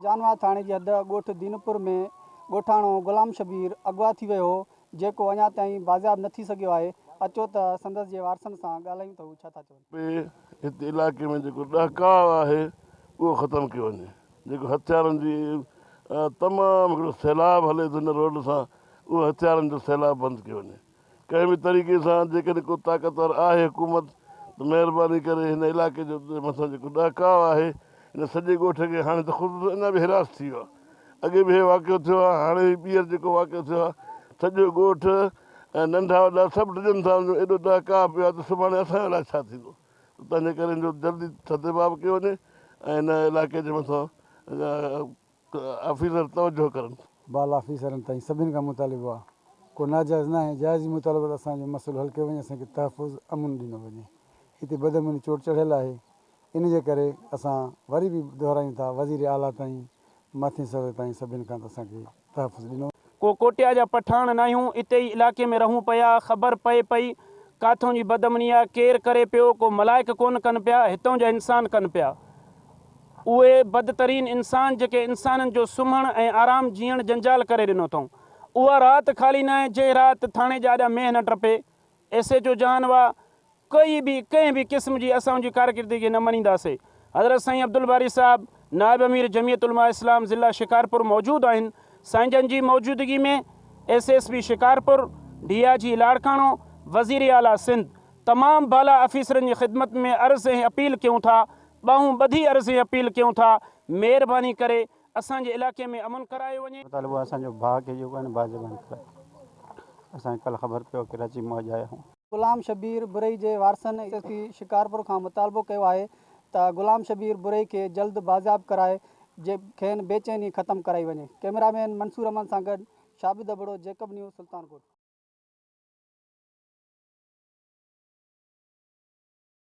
جانوا ٿاڻي جي حد ڳوٺ دينپور ۾ ڳوٺاڻو غلام شبير اغوا ٿي ويو هو، جيڪو اڃا تائين بازياب نه ٿي سگهيو آهي، اچو ته سندس جي وارثن سان ڳالهايون ته هو ڇا ٿا چون. پي هتي علائقي ۾ جيڪو ڏهڪاء آهي اهو ختم ڪيو وڃي جيڪو هٿيارن جي تمام هڪڙو سيلاب هلي ٿو هن روڊ سان اهو هٿيارن جو سيلاب بند ڪيو وڃي ڪنهن به طريقي سان جيڪڏهن ڪو طاقتور آهي حڪومت ته مهرباني ڪري هن علائقي جو مٿان جيڪو ڏهڪاء آهي هن سڄي ڳوٺ کي هاڻي ته خصوصن اڃا به هراس ٿي ويو آهي اڳي به هي واقعو ٿيو آهي هاڻي هي ٻيهر جيڪو واقعو ٿيو آهي سڄو ڳوٺ ۽ ننڍا وڏا سڀ ڊڄن ٿا ايڏو ڏهڪاء پيو آهي ته سڀاڻي اسان جو الائي ڇا ٿيندو ته تنهنجي ڪري هن جو جلدي سدباب ڪيو وڃي ۽ هن علائقي جي مٿان آفيسر توجهه ڪرن. بالا آفيسرن تائين سڀني کان مطالبو آ ڪو ناجائز ناهي جائز ئي مطالبو ته اسان جو مسئلو حل ڪيو وڃي اسان کي تحفظ امن ڏنو وڃي هتي بدامني چوٽ چڙهيل آهي ان جي ڪري اسان وري به دهرايون ٿا وزير اعليٰ تائين مٿين سطح تائين سڀني کان ته اسان کي تحفظ ڏنو وڃي. ڪو ڪوٽيا جا پٺاڻ ناهيون اتي ئي علائقي ۾ رهون پيا خبر پئي پئي ڪاٿئون جي بدامني آ ڪير ڪري پيو ڪو ملائڪ ڪونه ڪن پيا هتئون جا انسان ڪن پيا اهي بدترين انسان جيڪي انسانن جو سمهڻ ۽ آرام جيئڻ جنجال ڪري ڏنو اٿئون. اها رات خالي ناهي جنهن رات ٿاڻي جا آڏا مينهن نه ٽپي. ايس ايچ او جهان واء ڪئي به ڪنهن به قسم جي اسان ان جي ڪارڪردگي نه مڃينداسي. حضرت سائين عبدالباري صاحب نائب امير جمعيت علماء اسلام ضلع شڪارپور موجود آهن. سائين جن جي موجودگي ۾ S S P Shikarpur, D I G Larkana, وزير اعليٰ سنڌ تمام بالا آفيسرن جي خدمت ۾ عرض ۽ اپيل ڪيون ٿا ٻانهون ٻڌي عرض ۽ اپيل ڪيون ٿا مهرباني ڪري اسان جي علائقي ۾ امن ڪرايو وڃي. مطالبو آهي اسان جو ڀاء کي جيڪو آهي نه بازيبان ڪرايو اسان کي ڪلهه خبر پيو ڪراچي مان اڄ آيا آهيون. غلام شبير برئي جي وارثن ايس ايس پي شڪارپور کان مطالبو ڪيو آهي ته غلام شبير برئي کي جلد بازياب ڪرائي جي کين بيچيني ختم ڪرائي وڃي. ڪئميرا مين منصور احمد سان گڏ شابد ابڙو جيڪب نيوز سلطان ڪوٽ.